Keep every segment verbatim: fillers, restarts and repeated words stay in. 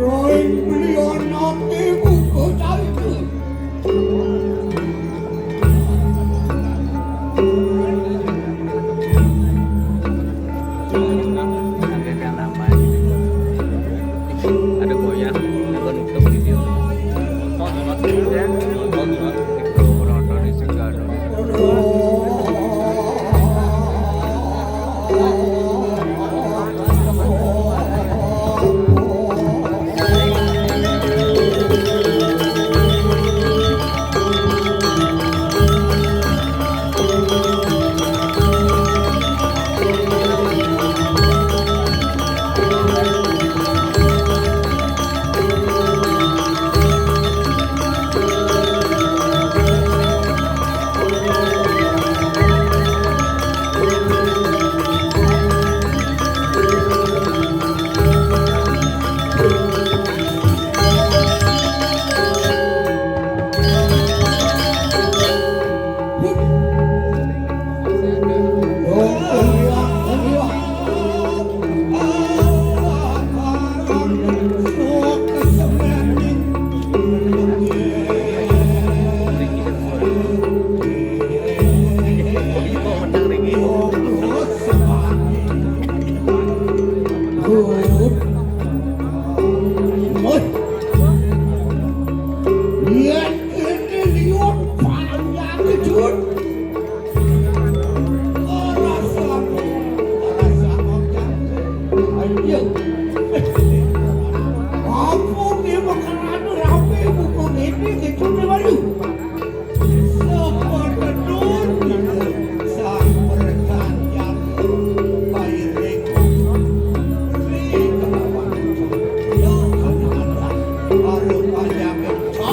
Roing beli ana iku cah iki. Ada goyang, ada nutup video. Yen kene liwat panjang kejut. Ora sanggup, ora sanggup, Cang. Ayo. Apa ki makanan rapi buku ini kejut baru? Sapa tenun itu sang pergantian bayi reko. Ri kelawan kejut. Yo, anak-anak, baru panjang kejut.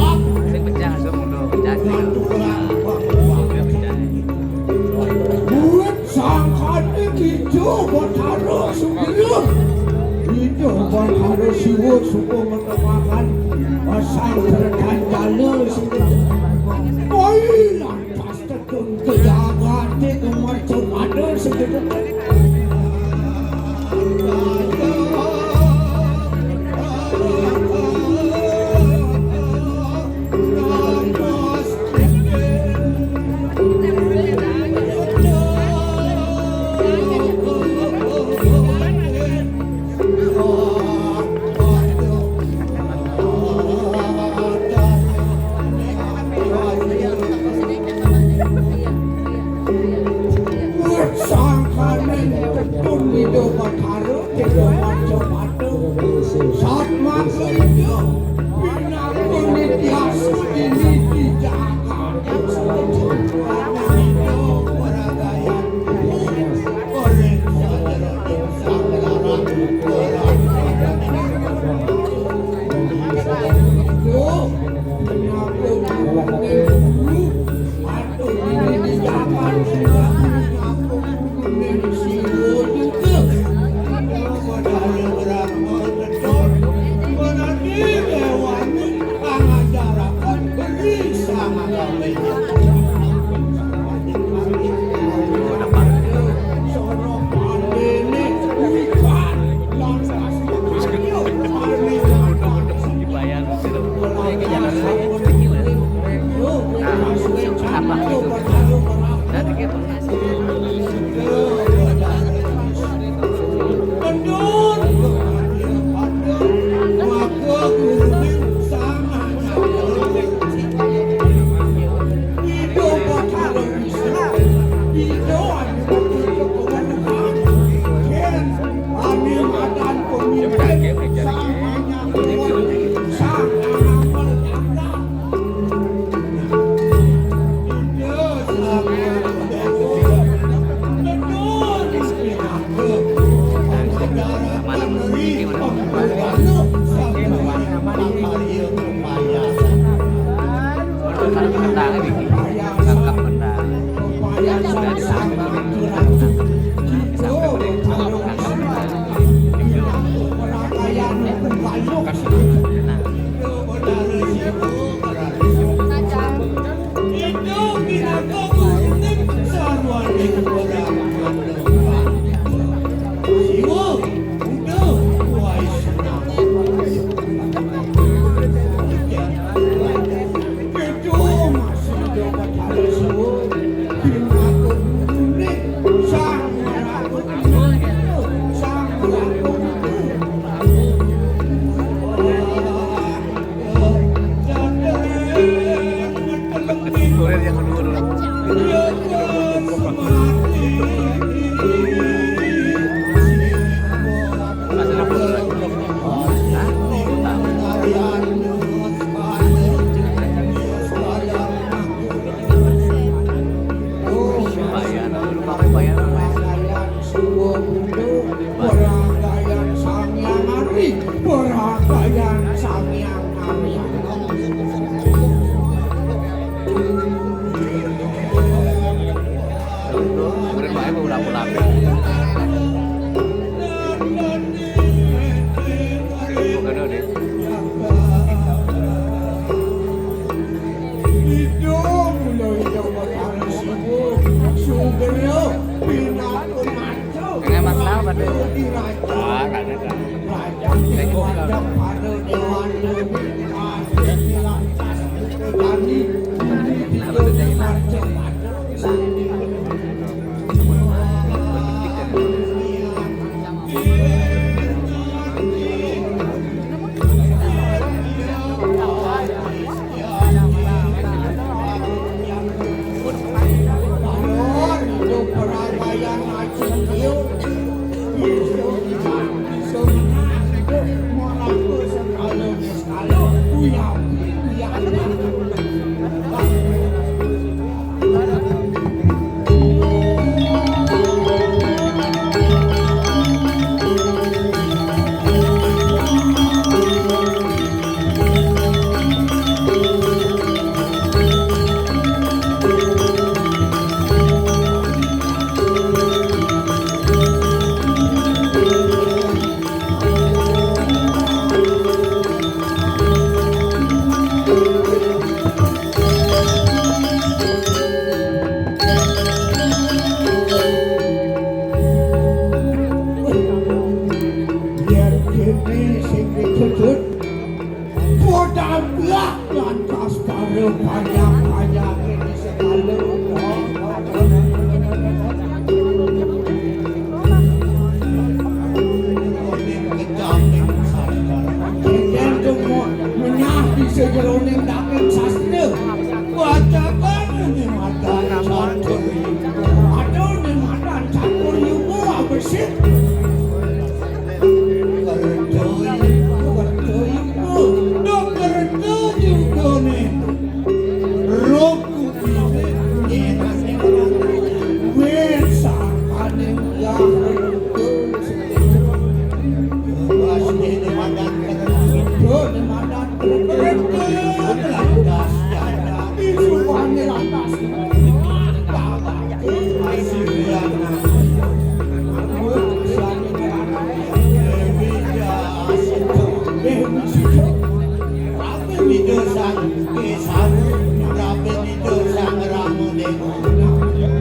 Aku ngrabe Ida Sang Rama Dewa.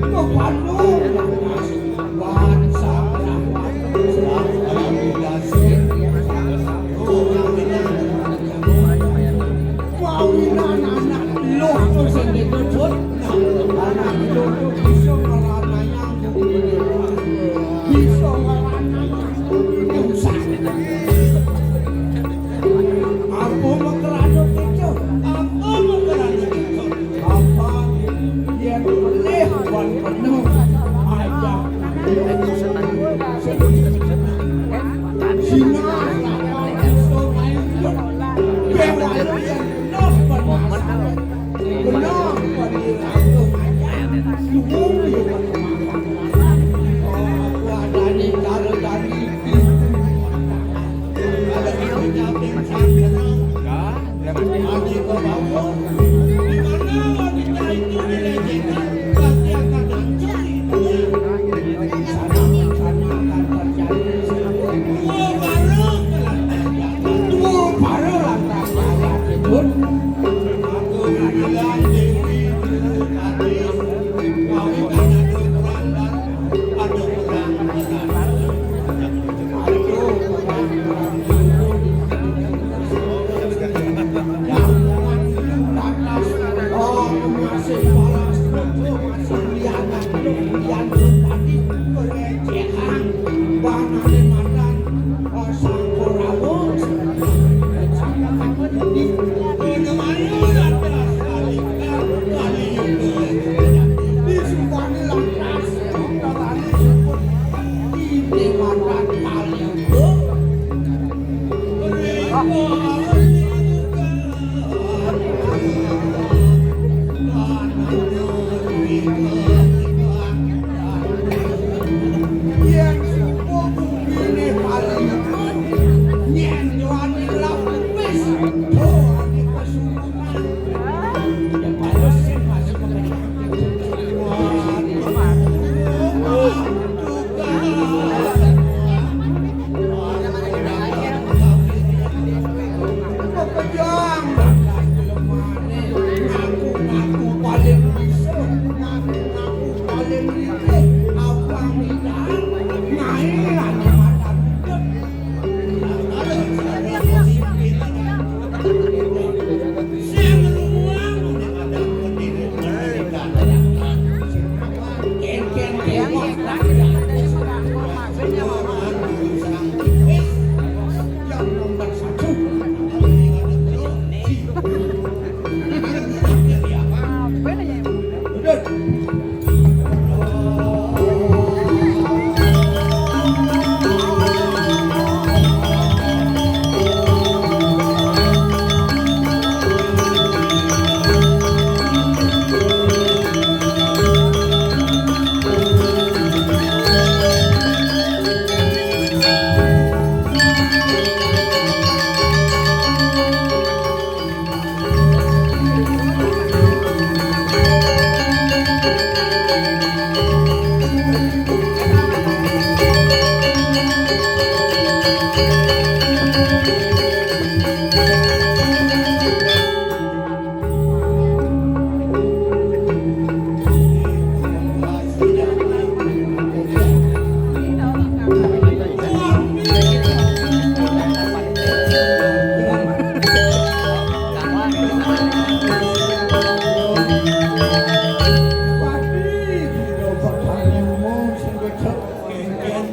Kepanu lantas ban Sang Rama, Sang Rama Dasi. Mawinan anak luh sing dituntut. Anak luh bisa ngranayang, bisa ngranayang. Apa makrana kita? Apa makrana kita? Apa yen pelih wan penuh aja. Sinah lawan iso main. Yen yen penuh wan masalah. Penuh wan dirangkum aja. Subuh yo makan. Aku adani karo tani.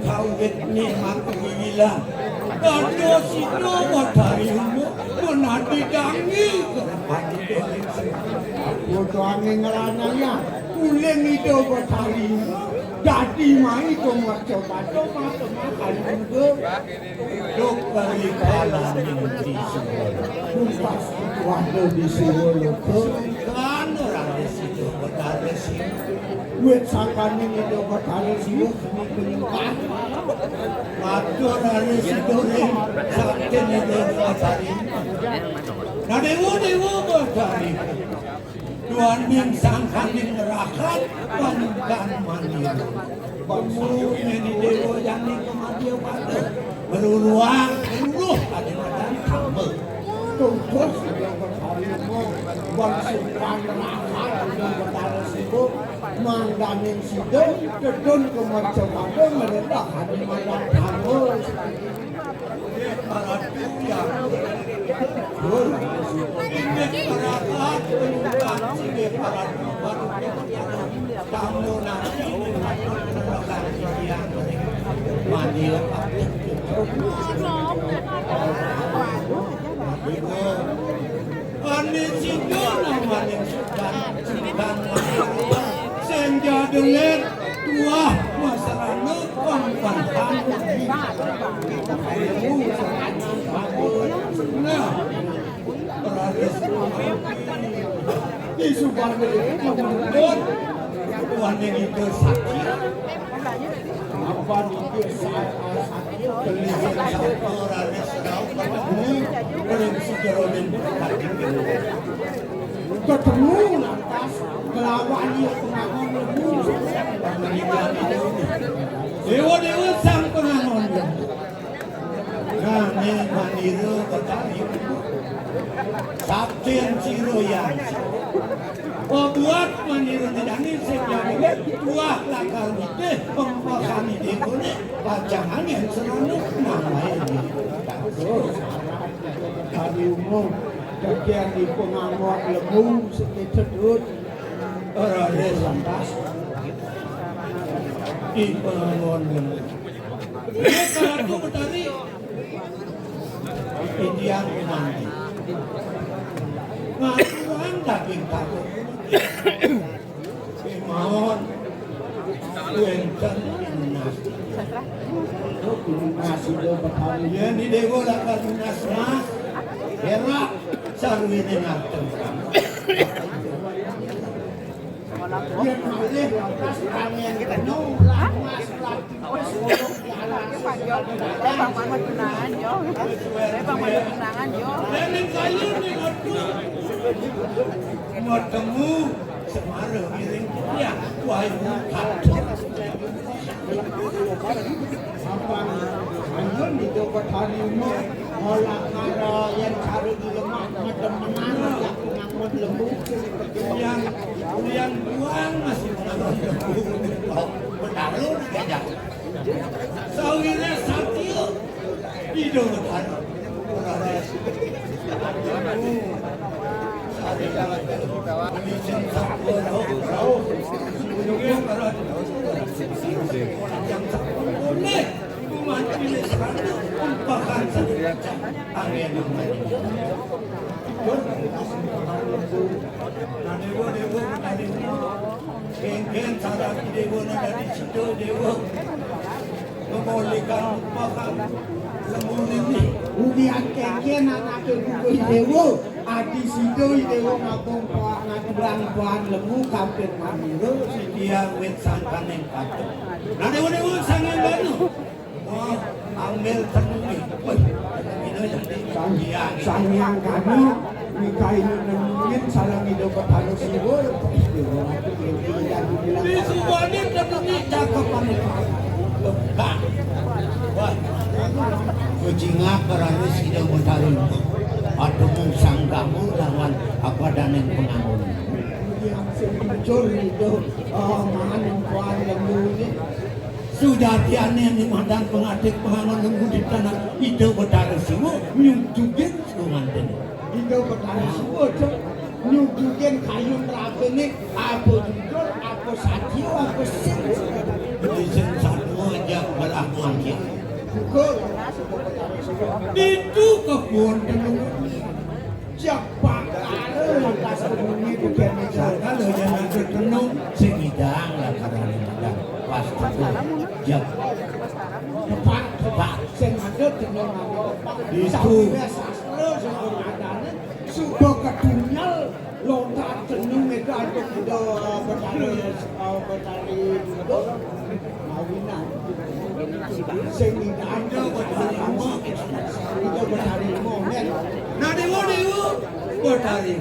Kawit nikmat wiwilan. Dadi sida Betari Uma menadi dangi. Butuhane ngranaya kuling Ida Betari Uma. Dadi mai tumeka batu maka makan juga. Dok kali kalah di Siwala. Bungkas kuwasa di Siwala. Kan ora sida Betari Siwa. Wit sangkane Ida Betari Siwa. Matur ring Sidoring, sakti Ida Betari. Nah, dewa-dewa Betari. Duaning sangkaning rahat pangkan manira. Pemulu ini dewa jani kemadya pada. Beruruang, beruruh, kalimantan sama. Tugas Ida Betari. Bangsukan rahat di Betara Sibuh, mangdaning sida, dedun ka Mercapada, merintah adi mandan tangga. Para tuyang. Inggih para rahat, penyumbang, inggih para rahat. Tamu nasi, mani lepas. Ane sida namaning sudan, sudan lahir. Senja denger, tuah masarana, pangkahan. Nah, raris. Di suban, tuan yang itu sakit. Apa niki sa-, sa-, beli sing sapa raris rauh ketemu ring sejeroning hati. Ketemu lantas nglawan ya pengangon lemu. Dewa-dewa sang pengangon lemu. Nanging manira Betari. Satin sira yang. Pabuat manira didani sing nyawine tuah lakar nitih pempakane dewone pacang angin serana nang lain. Betari umum, kagian di pengangon lemu sekitar dut. Ora ada lantas. Di pengangon lemu. Nggih, Ratu Betari. Indian Kumandi. Ngaturang daging takut. Kemawon. Wenten lunas. Lunas Ida Betari. Yen di Dewa lakar lunas, Mas. Erak sarwine ngatur. Yen malih lantas angin penuh, lantas, lantas, Bang Mangun tunangan, yo. Bang Mangun tunangan, yo. Lening kayu ning wedhus. Matemu semara miring kuliah. Wah, ibu kaget. Apa? Ayo, di tempat hari ini. Olah kara yang cari di lemah, medemenan, ya, pengangon lemu. Yang, yang buang masih pengangon lemu. Benar, lu, ya, ya. Sawire satya Ida Betara. Nah, dewa, dewa, dewa. Kengken sarati dewa, nah, dadi sida dewa. Memulihkan upahang lemu nini. Udian kengken anake buku dewa. Adi sida dewa ngabung pa-, ngaturang pahan lemu kampir manira. Sidia wit sangkaning patung. Nah, dewa-dewa sanging banu. Wah, ambil tenunge. Wih, tenunge jadi Sang, iya, Sang Hyang Kano, Mikail nenungin sareng Ida Betara Siwa. Di suwane tenunge cakepane. Wah, bejingak raris Ida Betara. Aduh, Sang Gamu lawan apa daning pengangon. Yang sing muncul itu, oh, maning kuan lembune. Sujatiane ning mandan pengadik pengangon lembut di tanah Ida Betara Siwa nyujugin semanten. Ida Betara Siwa, Cok, nyujugin kayun rabene apa jujur, apa satya, apa sing. Sing satwa aja malah mati. Betul. Itu kekuatan. Cepak karo lantas bengi budene. Kalau yang ada tenung sing idang lah karane idang. Pas tenung. Jep. Cepak, cepak. Sing ada tenung ada. Itu. Sastra sing adane suba kedunyal lontar tenung itu ada kuda Betara, eh, Betari itu. Awinan. Sing idang Betari Uma. Ida Betari Uma, men. Nah, dewa, dewa, Betari.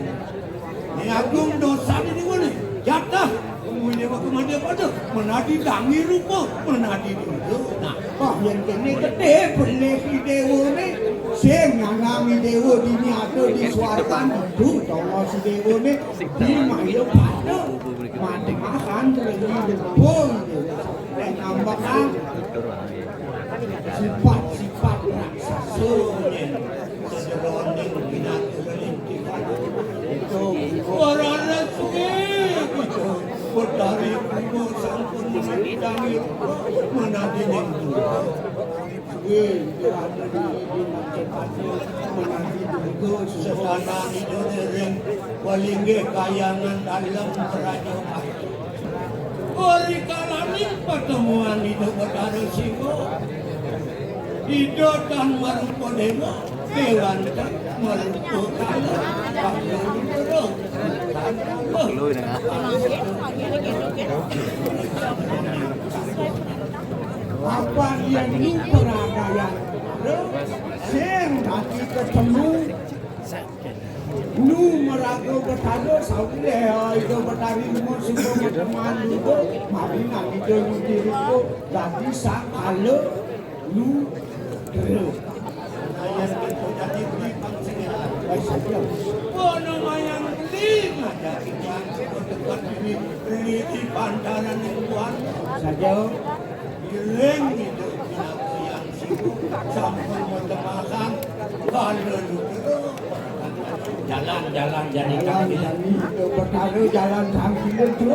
Ini agung dosa ini, dewa, nih. Jatah. Umumnya waktu mandi apa tuh? Menadi dangi rupa, menadi dulu. Nah, wah, yang kene gede, boleh si dewa nih. Sing nyandangi déwa dini ada di swargan, itu tonggo si déwané di maya pada. Mati makan terlebih depung. Nek ngambek, ah. Sifat-sifat raksasa yen sajeroning binatang. Ora resmi kita. Betari Bima sampun menangi menanti ning dunya. Suwe, menanti dunya. Sesana ida ring walinggih kayangan dalem kerajaan. Ori kalaning pertemuan Ida Betara Siwa, Ida tan marupa dewa, kewanten marupa kala, kala luhur. Apa yen lu peragayan sing dadi ketemu? Nu maraga Betara sauleh, Ida Betari Ruma suka mateman juga, mari nak Ida nyuci rupa, dadi sang kala lu terus. Ayan kita dadi beli pangsingan. Baik saja. Kono mayang beli ngajak ikan suka tempat diri beli di pantaran yang buat. Saja. Iring Ida Betara yang sibuk, sampun matemasan, kala lu terus. Jalan, jalan, jadi jalan, kami jalan. Itu perkara jalan sambil tu.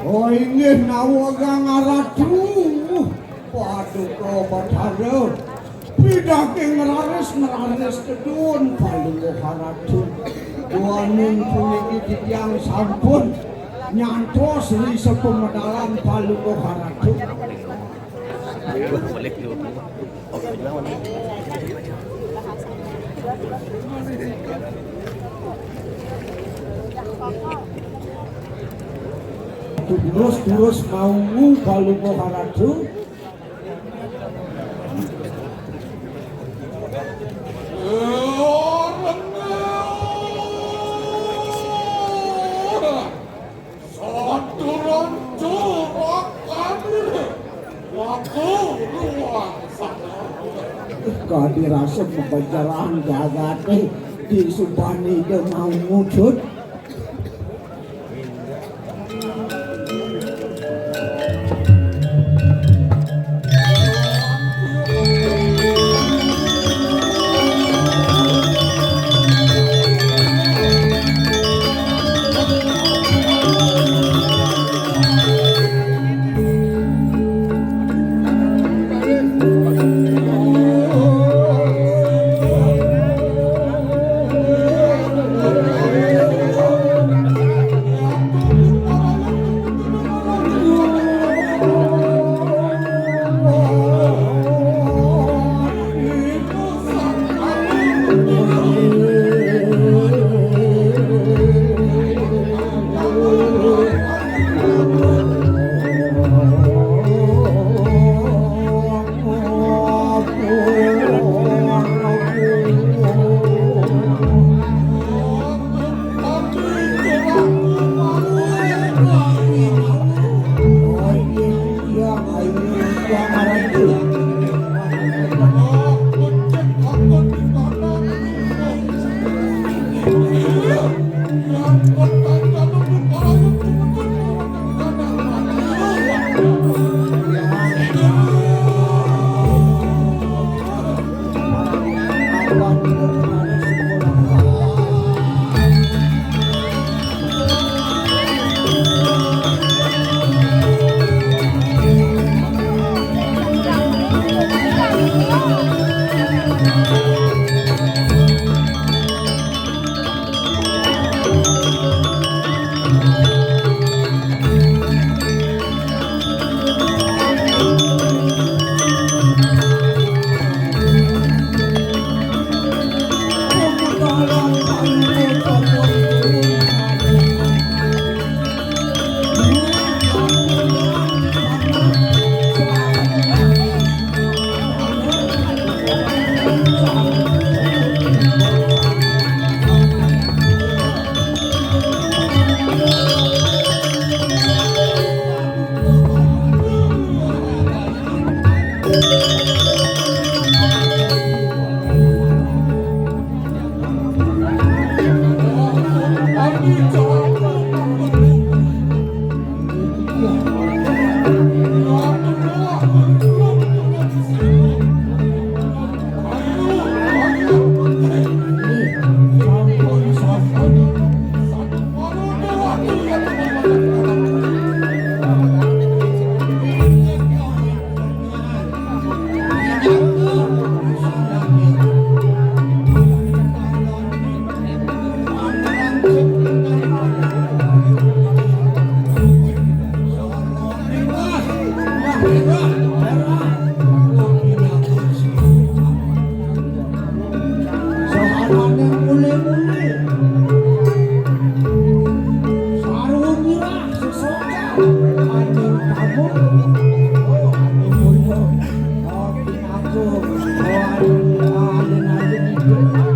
Oh, inggih nawa Gang Aratu. Paduka Betara. Pidake ngraris, ngraris kedun Palungguh Aratu. Duaning puniki titiang sampun nyantos ri sepemedalan Palungguh Aratu. Terus-terus mau Palungguh Aratu. Saturan juragan, aku ruang sana. Kadi rasa pembicaraan gagate di subani de mau wujud. Saharane mule-mule. Sarwa mirah sesokan. Anjing kamu. Oh, anjing kamu. Oh, aku. Oh, anjing, anjing, anjing.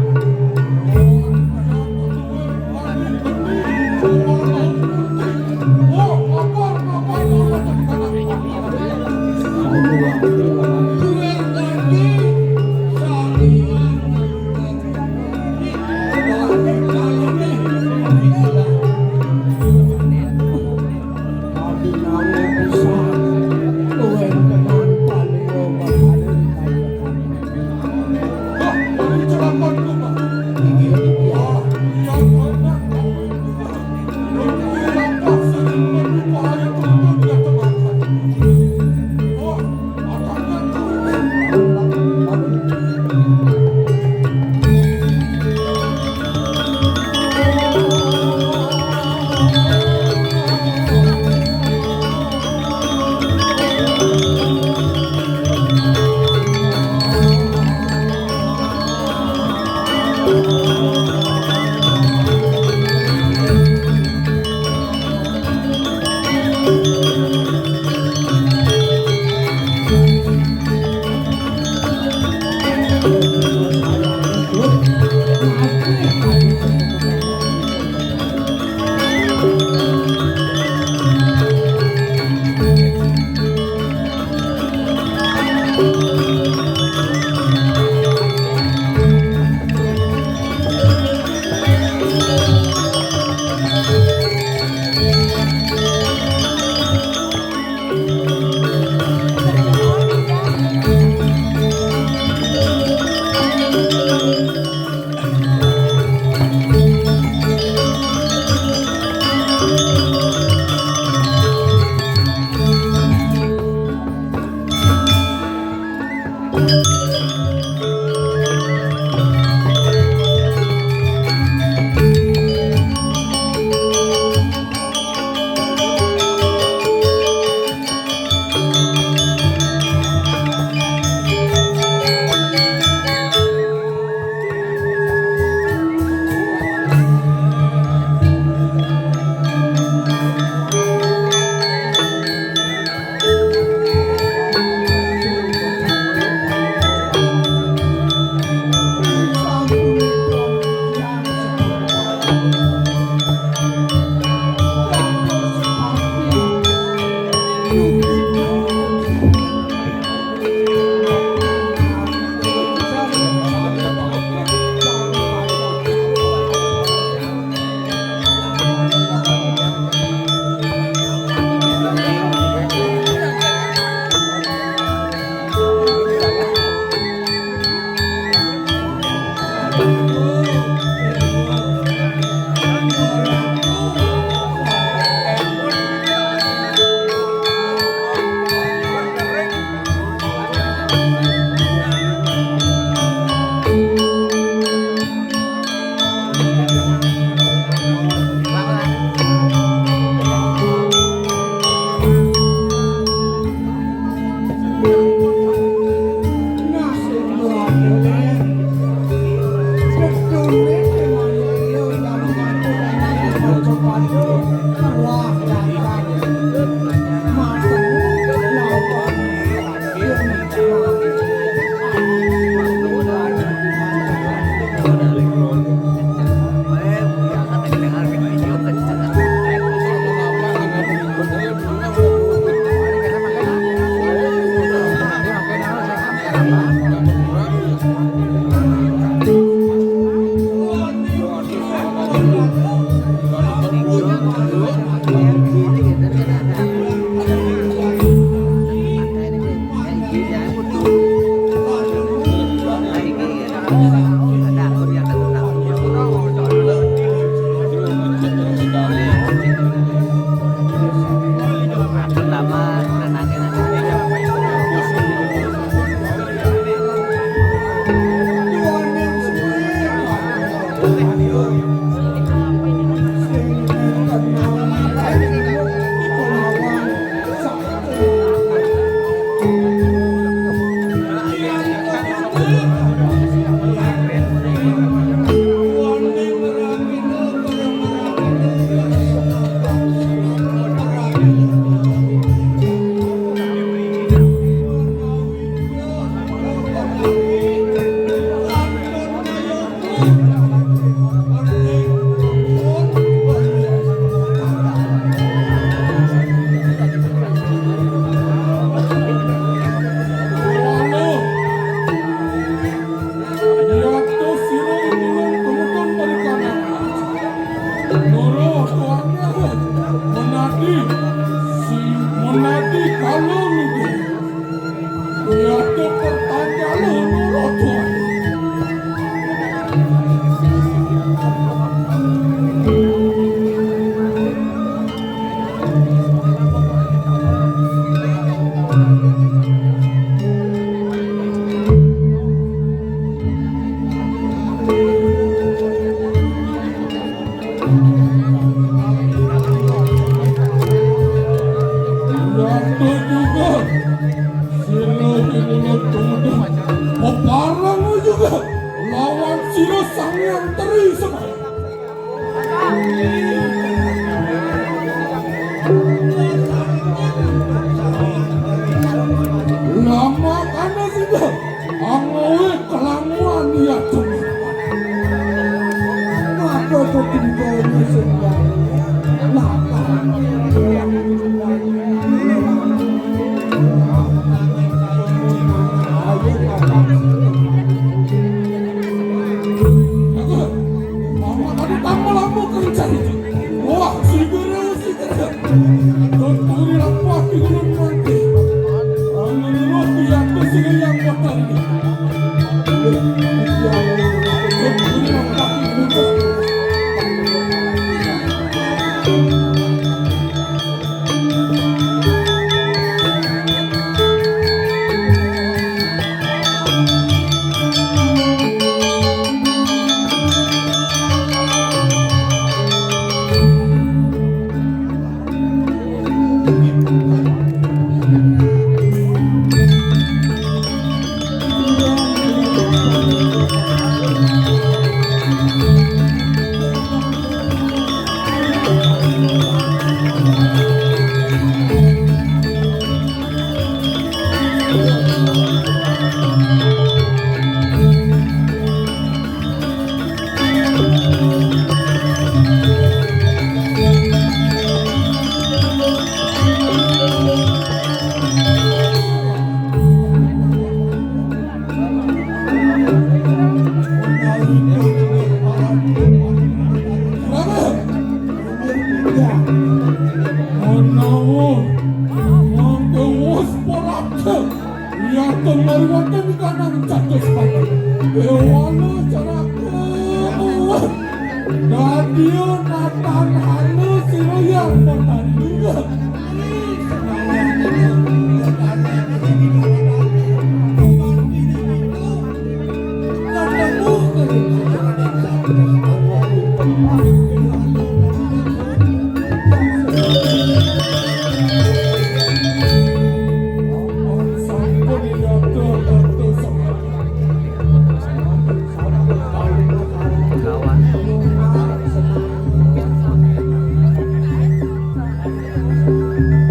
Yadé juga sira di mulut tuduh peparang juga lawan sira Sang Hyang Tri Semar. Lama kana sida angowe kelamuan ya cuma. Maka ketinggalan sendal. Maka Mama, kamu tambah lama kerja itu. Wah, si Guru, si Guru. Don Turi lampah di gunung nanti. Kamu dulu, aku yang kesini yang bakal ini. Don Turi lampah di gunung. Menawa mangke wus parabda, yadé mari wonten kanang catus pati. Déwana caraka. Dadiya natan hana sira yang petani.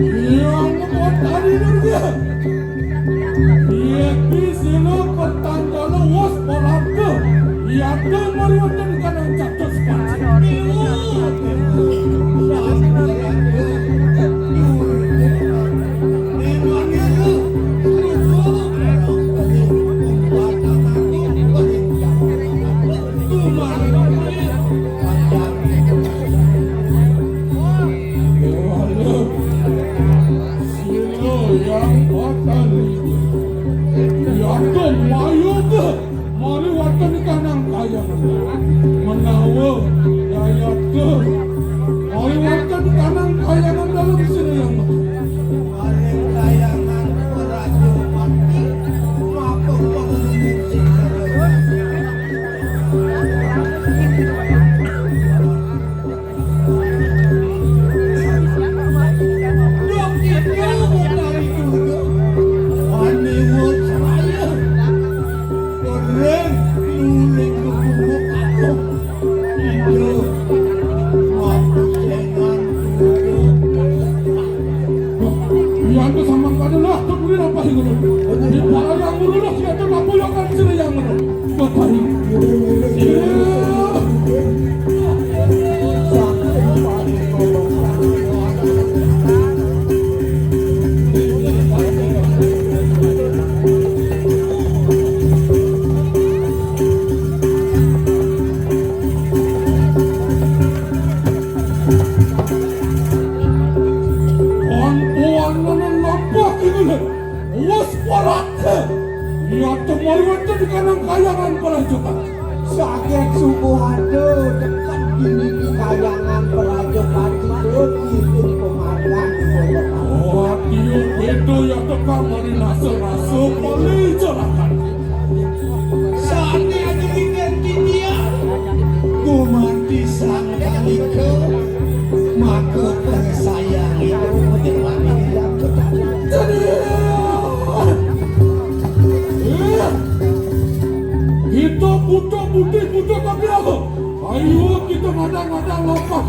Iya, ngebut hari ini dia. Iki sila pertandana wus parabda. Yadé mari wonten kanang catus pati. Sira yang bakal yadé mayuga mari wonten kanang kayangan. Menawa yayata mari wonten kanang kayangan dalem sira yang bakal. Maring kayangan Praja Pati, maka pengeluh sing Yanto samangkana lah, kemuri apa sing ngono? Di parang yang ngono lah, siapa apa yang kan sira yang ngono? Bapak Ibu. Iya. Kon puan ngono nopo iki lho? Wes parake. Ya temori wonten di kanang kayangan Praja Pati. Saget subuh ado dekat dini di kayangan Praja Pati, itu pemandangan. Oh, dia itu ya tukang mari rasa-rasa poli jerakan. Saat ini aja weekend dia. Gumanti sang kali Kadang-kadang lampah.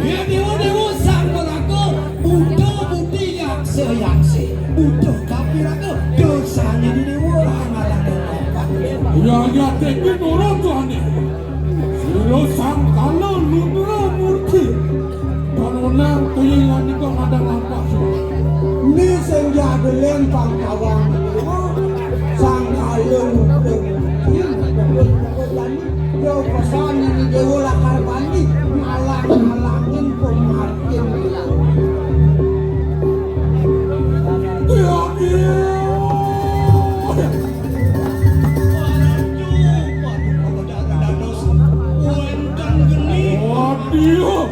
Ya, dewa-dewa sang neraka, Buddha Buddhi Yaksa Yaksi, Buddha Kapiraga, dosane di dewa ngalang lampah. Ya, ya, teki nurut tuane. Sira sang kala lutra murti. Panonang kaya ngandika kadang lampah. Ni sing jadelen pangkawang dewa, sang kala lutra murti. Yo pesan ni dewa lakar bani ngalang-ngalangin pemargin. Iya, iya. Waduh,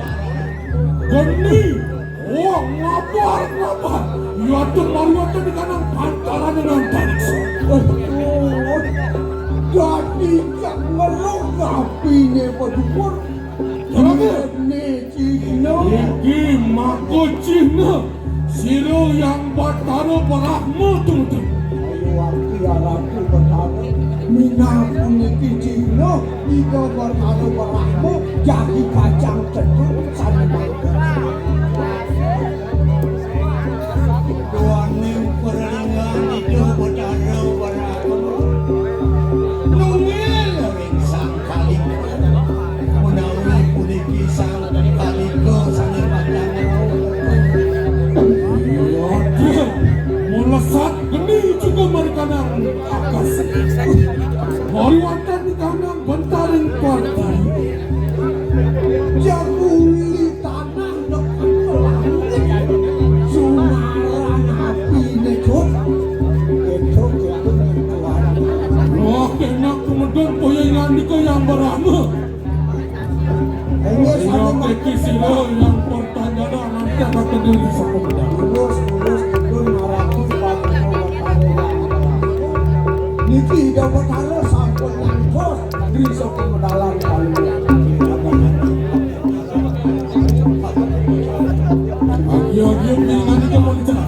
geni. Wah, ngabar, ngabar. Yatun Marwata di kanang pantaran dengan tanis. Oh, dadi cak ngeruk apine padukur. Jane cihna. Iki maka cihna sira yang Batara Brahma tutu. Ayo, aku ya Ratu Batara. Minah puniki cihna Ida Batara Brahma jagi kacang cedhak sane mangke. Duaning perlinggan Ida Batara Brahma. Nunggil ring Sang Kalika. Menawi puniki Sang Kalika sane pacang rauh. Iya, dia melesat geni juga marikanang akas. Mari wonten di kanang bentaring parti. Jaguli tanah nekan ke langit. Sumaran apine, Cut. Itu, itu, itu. Wah, enak kemedun kaya ngandika yang berama. Iya, iki sira yang pertanyaan nanti akan terjadi sama. Lurus, lurus, kidul, maratu, patino, wetane, niki Ida Betara sampun ngantos, dri saka medalan kali. Ayo, ayo, mendingan itu mau dicerak.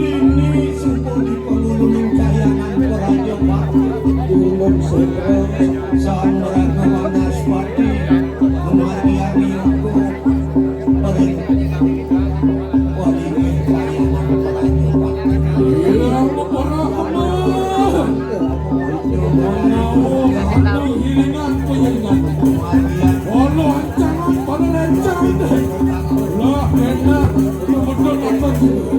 Dini sumpun dipangulungin kayangan Praja Bakti. Ulun Sukra, Sang Raga Wanaspati, Maria Wiyoga, Paring. Wah, inggih kayangan Praja Bakti. Iya, para kemah. Menawa anu hiringan panjenengan. Walau ancaman pada rencana. Lah, enak. Kemudian apa juga?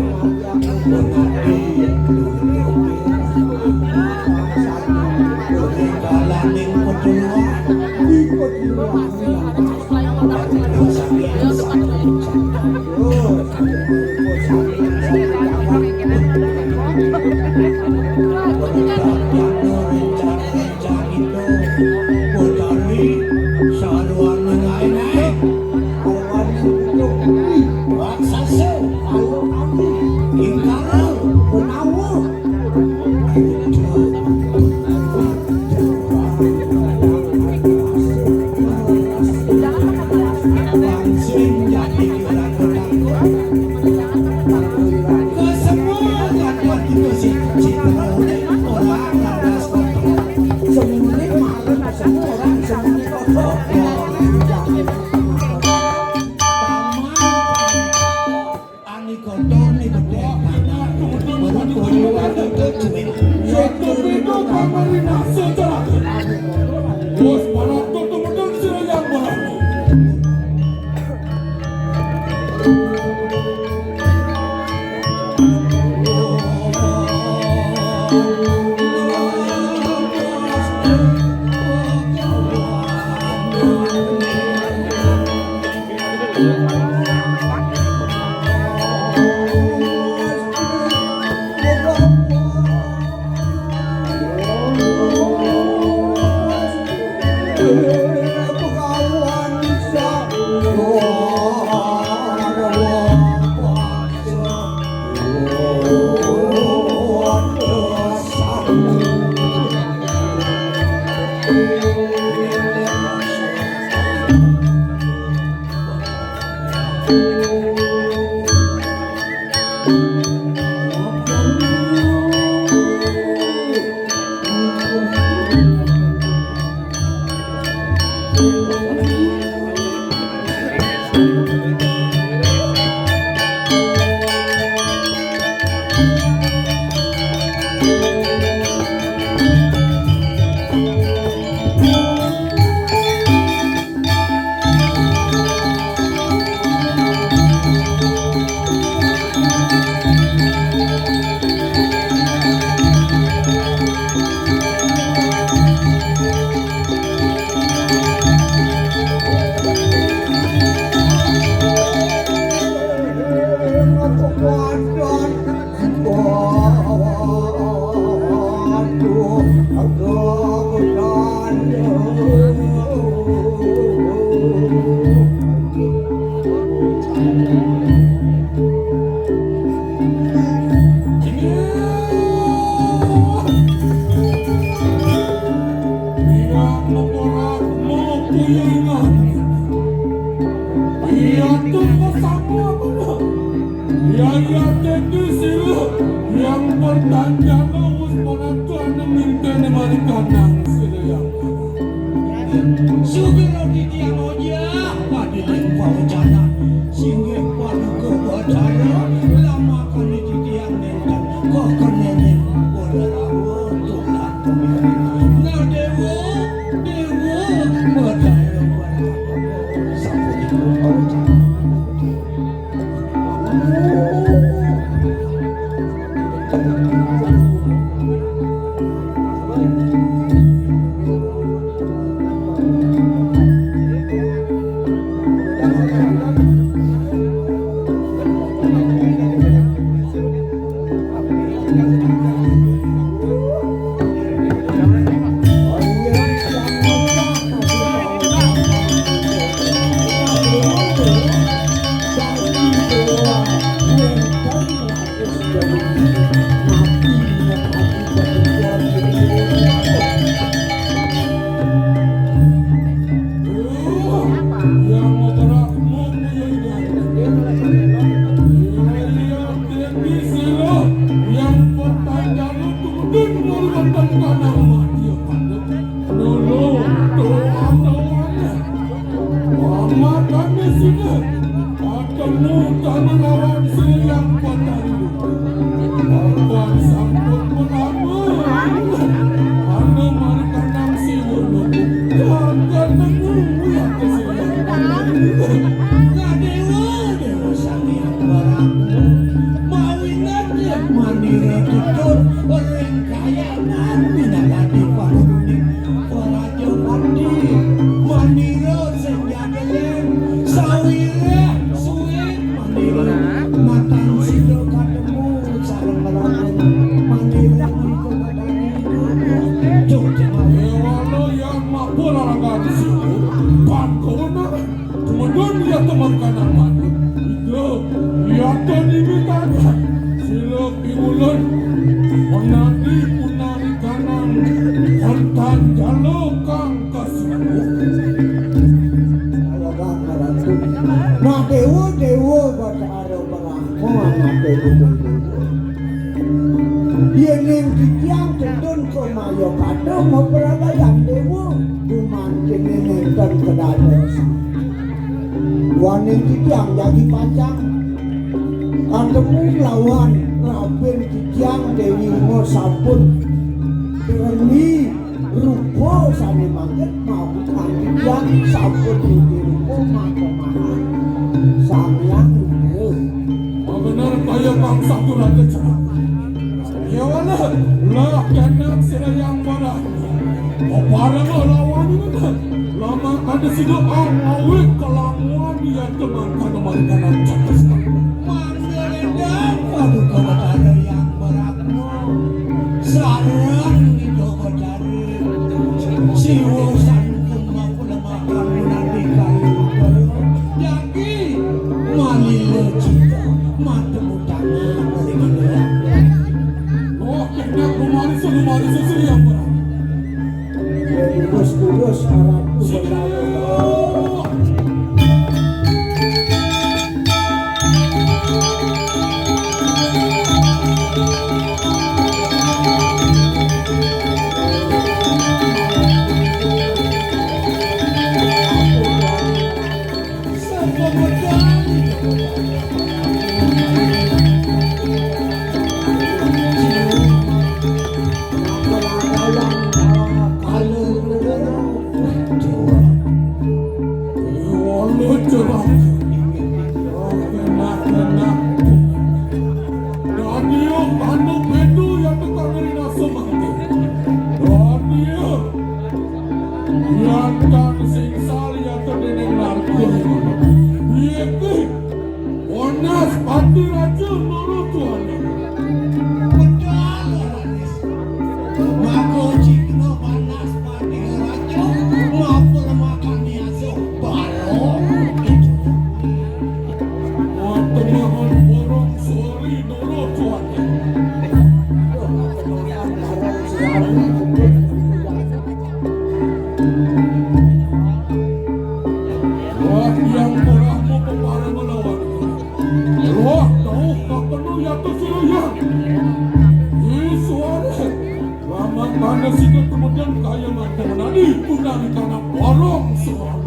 Kalaning petuah. Di petuah. Iya tuh kok sama apa dah? Ya, ya, jadi sira yang pertanyaan wis menantu anu mintene mari kanang sira yang. Sugiro titiang ojah padiling pawecanan singgih paduka Batara, lamakane titiang nenten kekenene Wonarawa tulah. Nah, Dewa, Dewa, Batara, Batara, sampun pawecanan. Nulung doa-doane. Mama kami sini ketemu kami lawan Sri Yang Batari. Kapan sampun menama anu mari kandang Siwunu. Kagak nemu ya ke Sri Yang Batari. Nah, Dewa, Dewa Sang Hyang Barat. Mawinan manira tutur ring kayangan minangka panghuni. Raja Pati, manira sing jageleng, sawireh suwing manira, matan sida katemu sareng raden, manira nika kadang jog jemaweh. Déwa lo yang mapur alagan siku, pangkona. Kemudian dia teman kanan mati. Itu, dia tadi ditanya. Sila piwulan. Menadi punari kanang. Kontan jalo kang kasuku. Nah, Dewa, Dewa, Batara Brahma, anake Dewa. Yening titiang tedun kemaya pada mapradayang Dewa, gumantiné nénten kedadosan. Waning titiang jagi pacang katemu lawan rabin titiang Dewi Uma sampun dereni rupa sané mangkin mabukan titiang sampun nuju rupa makemahan Sang Hyang Rudra. Bener kaya kang satu raja cerah. Ya wala, lah kena sira yang marah. Bareng lawan ini, lama kada sida awit kelamuan ya teman kada mari kanan cakas. Mangga endang paduka Batara yang marah. Sareng Ida Batara. Siwa sampun makulemakan minati kayu. Jagi malila cita matemu tangan ring Ida. Oh, kena kumari sumari sesri yang berat. Terus-terus arahku. Yantang sing salya tening narga. Iki Wanas Pati Raja Nara Tuane. Pedal Wanis. Maka cigna Wanas Pati Raja mapur makani asa balong. Watemahan borong sori Nara Tuane. Wah, yang murah mau Para melawan. Wah, jauh ka penuh ya tu sira ya. Ih, suara. Laman mana sida kemudian kaya mantap nadi, punari kana borong suara.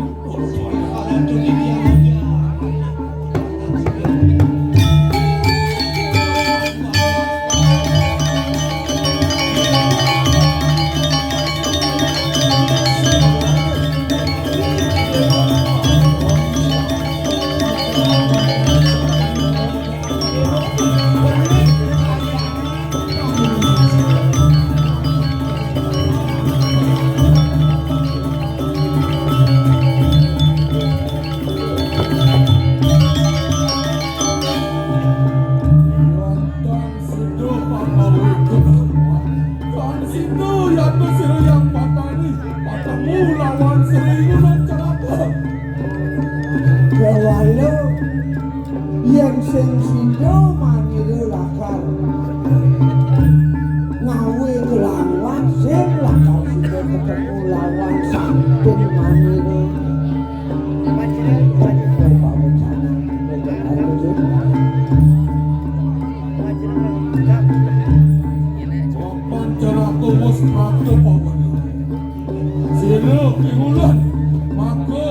Sida pangawit. Kan sida yata sira yang patani, patemu lawan Sri Gunung Celaka. Kewala yen sing sida manira lakar ngawe kelawan sing lakar sida ketemu lawan sampun manira. Papan Celaka wis prapta pawan. Sira piwulan maka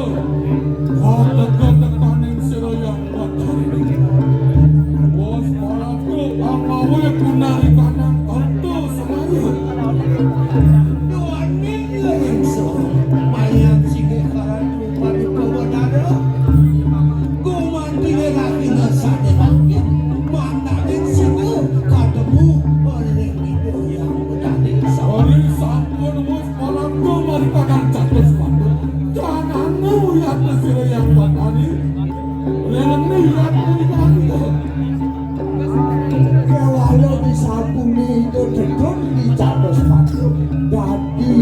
teka-tekaning sira yang kuat hari ini. Wis prapta pangawe punari kanang arta semaya. Duaning ring sira mayan singeh karatu Paduka Batara, gumanti ring rahina sane mangkin, mandaning sida katemu ring Ida Hyang Batari. Ori sampun wus palangga marikanan catus patut, jananu yatna sira Hyang Batari, reni yatna Hyang Batari. Kewala disabuni Ida Dedun dicatus patut dadi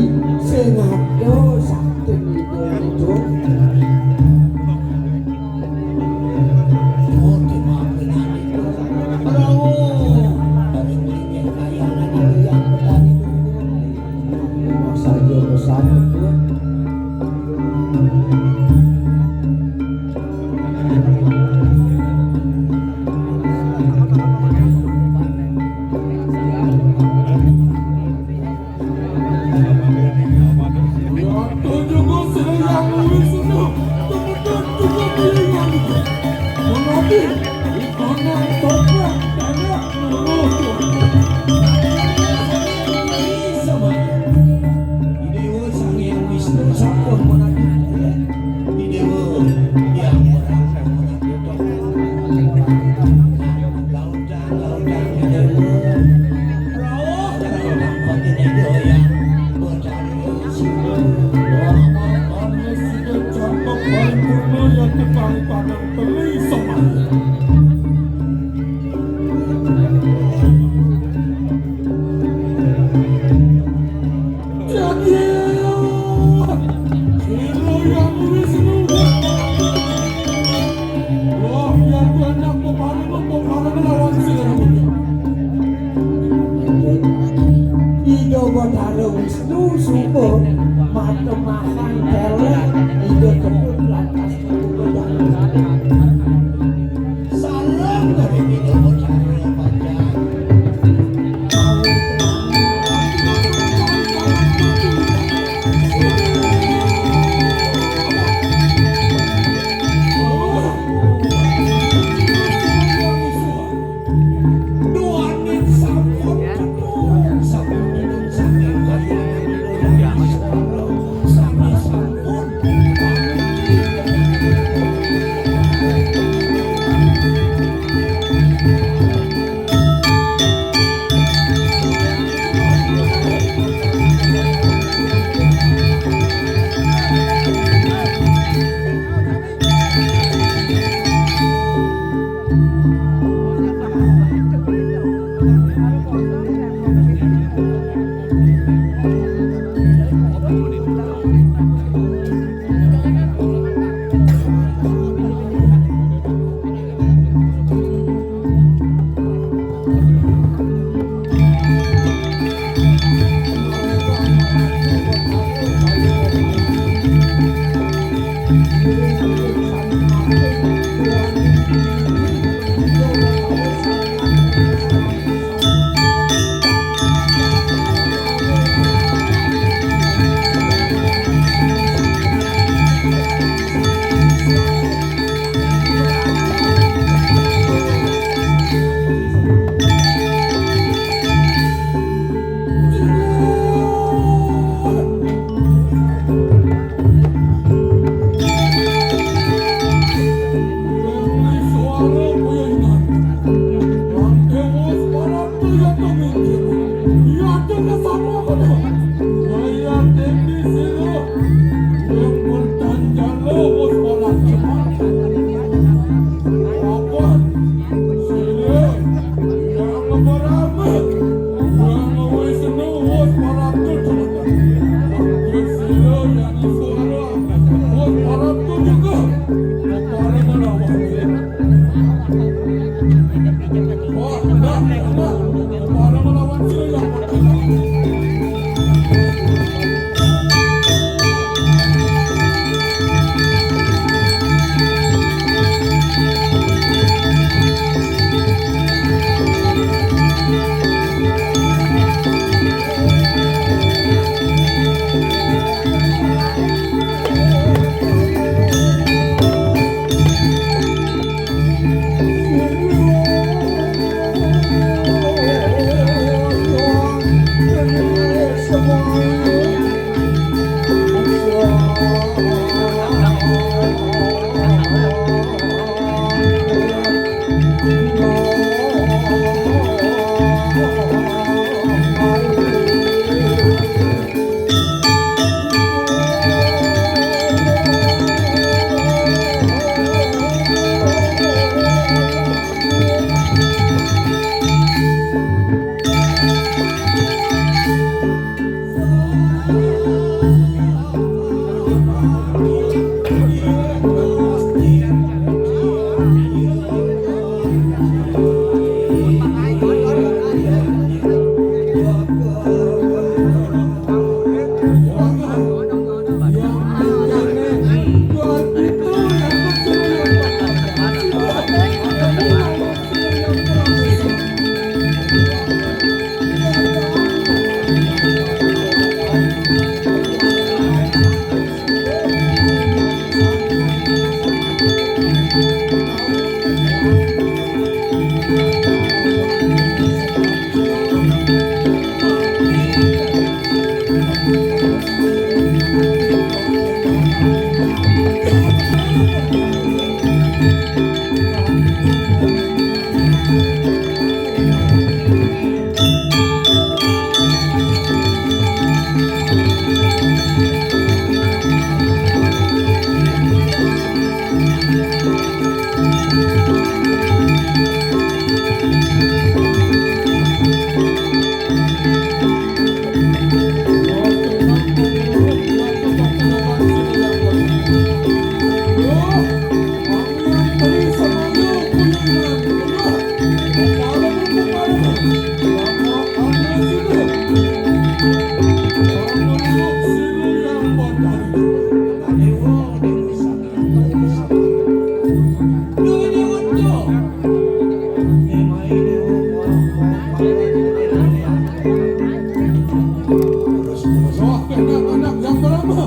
sing ada sakti Ida Dedun. Saja pesan Dedun. Dewa Sang Hyang Wisnu sampun menanti. Dewa yang berang menanti. Lautang, lautang, Dewa. Rauh, rauh, nampaknya Dewa yang bertani. Wah, kami sudah cakap paripurna yang kekal padang teri semaya. Ida Batara Wisnu suba matemahan kelek Ida Ketut lantas Salam dari Ida Batara Panjang. Duaning sampun, sampun, sampun, sampun, Terus, terus. Oh, enak, enak, yang berapa?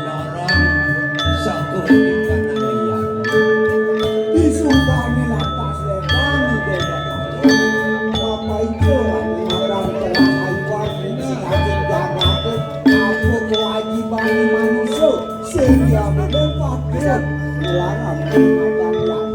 Larang sakur di kanan liat. Disubani lantas leban di desa. Bapa ijo anu makan terang ayuan sing ajin jagate, apa kewajiban manusia sing dia belum patuh melarang makan yang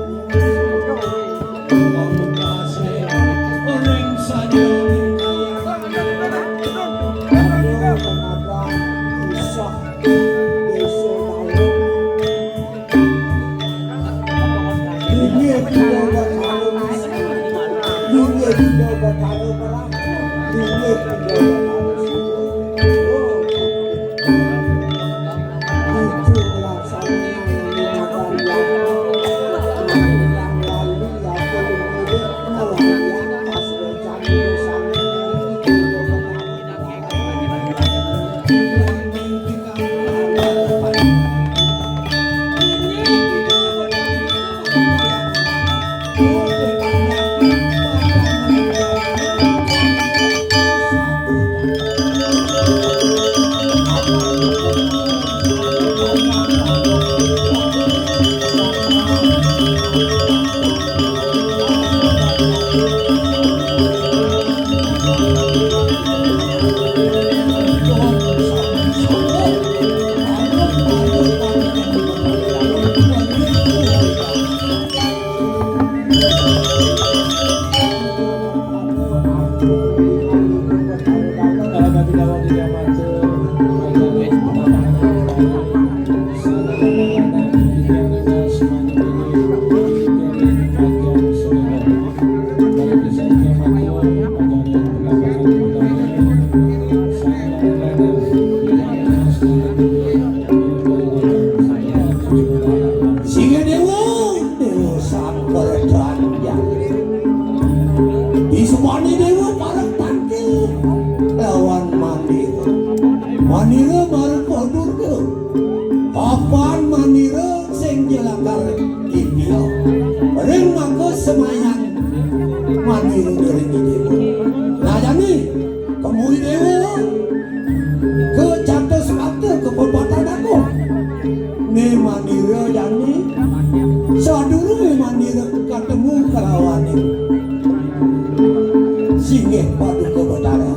Singgih dewa, dewa sang perjanjian. Disebani dewa parek tangkil lawan Mandira. Mandira marep Durga. Papan Mandira sing jelakar dipia. Ring mangka semayan Mandira ring dewa. Nah, jani kemui dewa ke catus mata ke pepatah daku. Né Mandira jani, sadurungé Mandira katemu kalawané, singgih Paduka Betara.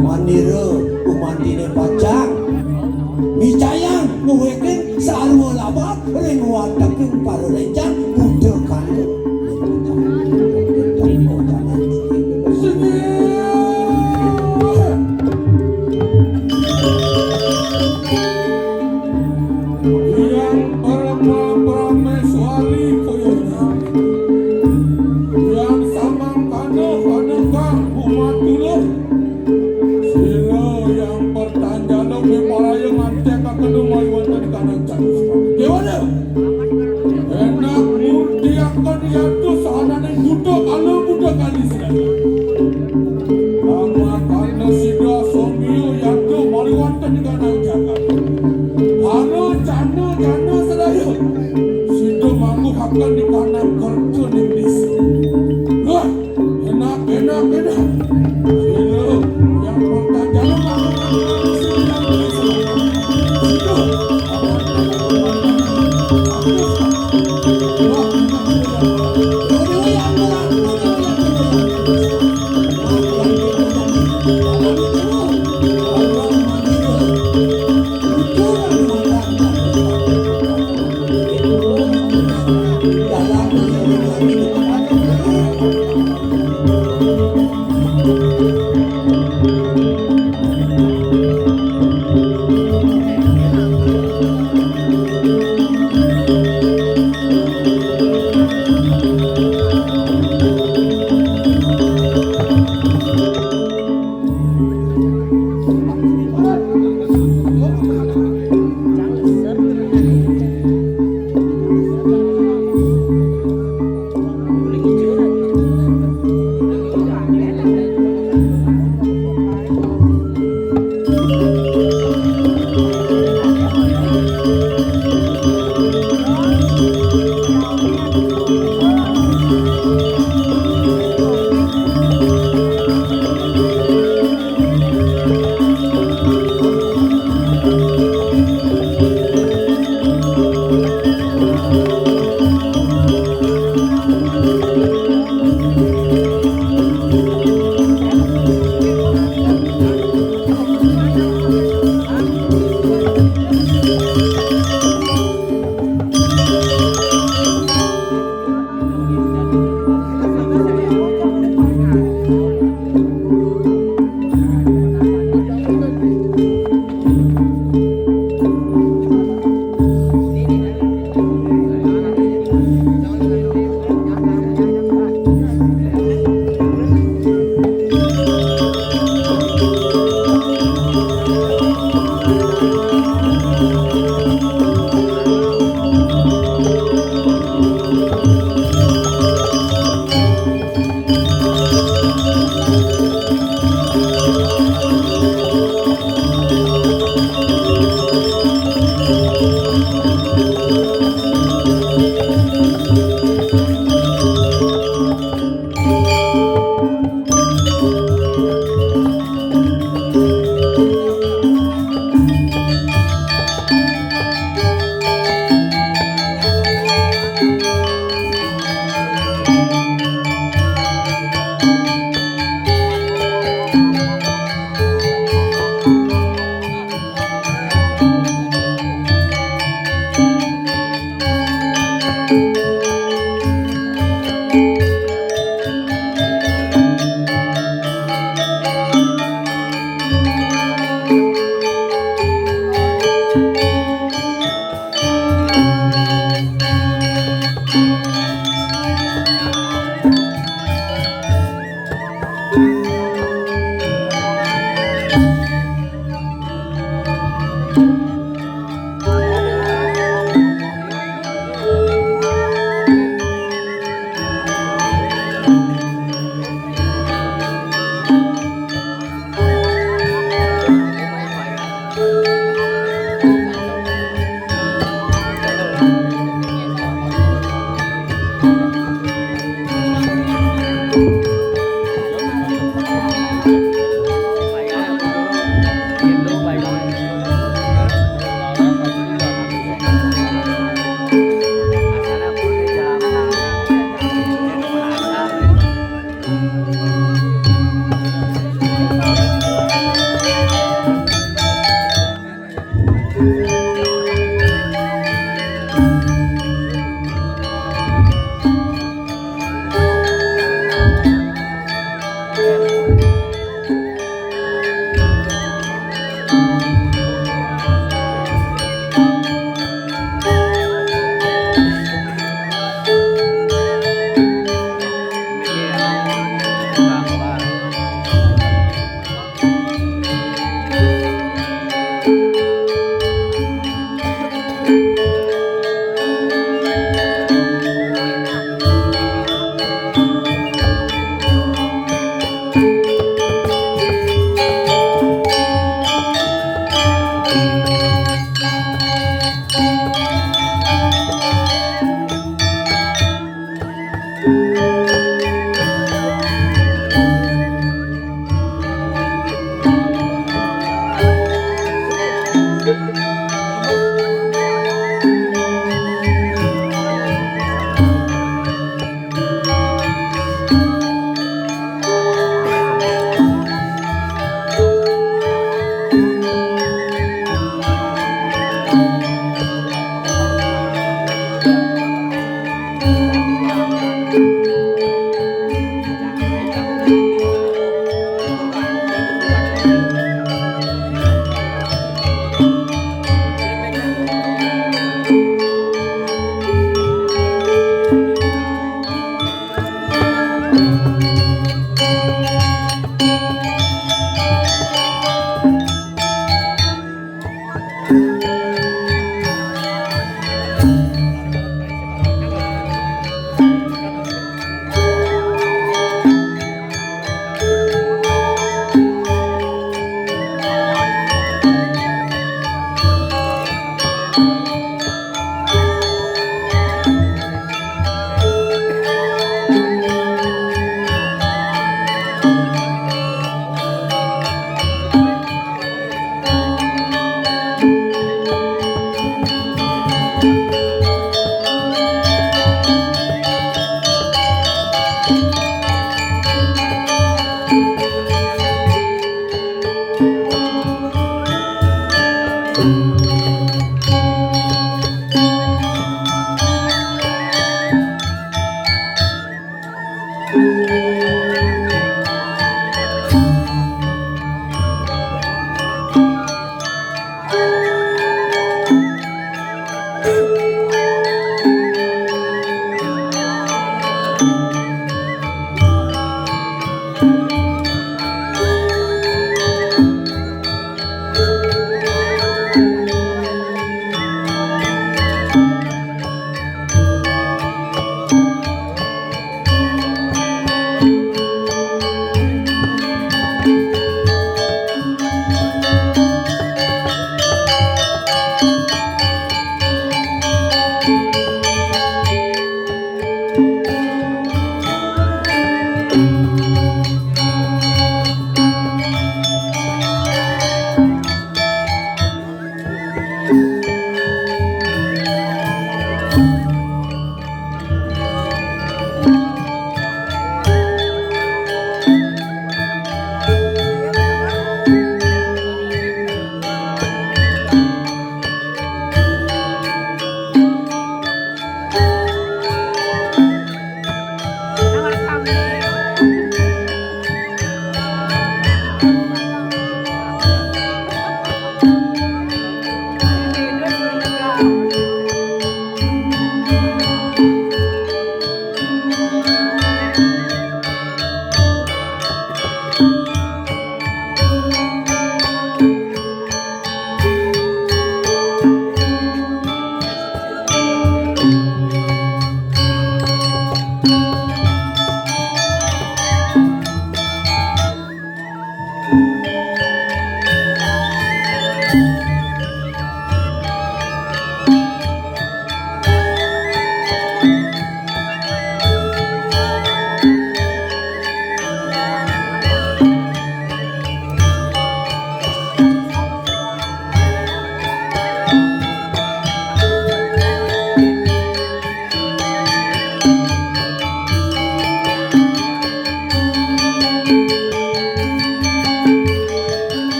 Mandira gumantiné pacang micayang nguwikin sarwa laban ring wateking para réncan Buta Kala. Hyang Parama Prameswari Puyuh. Hyang Samangkana Panegang Umat Dulur. Sira Hyang Pertanjana miparaya ngantekaken dumayu wonten ing kanang catur. Déwana. Enak murtiaken yatu sahananing Buta Kala Buta Kali sedaya. Mangkana sida somya yatu maliwatan ing kanang jagat. Para cana-cana sedaya, sida mangguhaken ing kanang kerta ning desa. Wah, enak, enak, enak. Sira yang pertajam.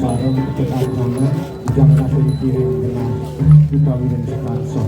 Sareng P A Tangan, Ujang Kasih Kiring Tengah, Kutawiring Sekarso.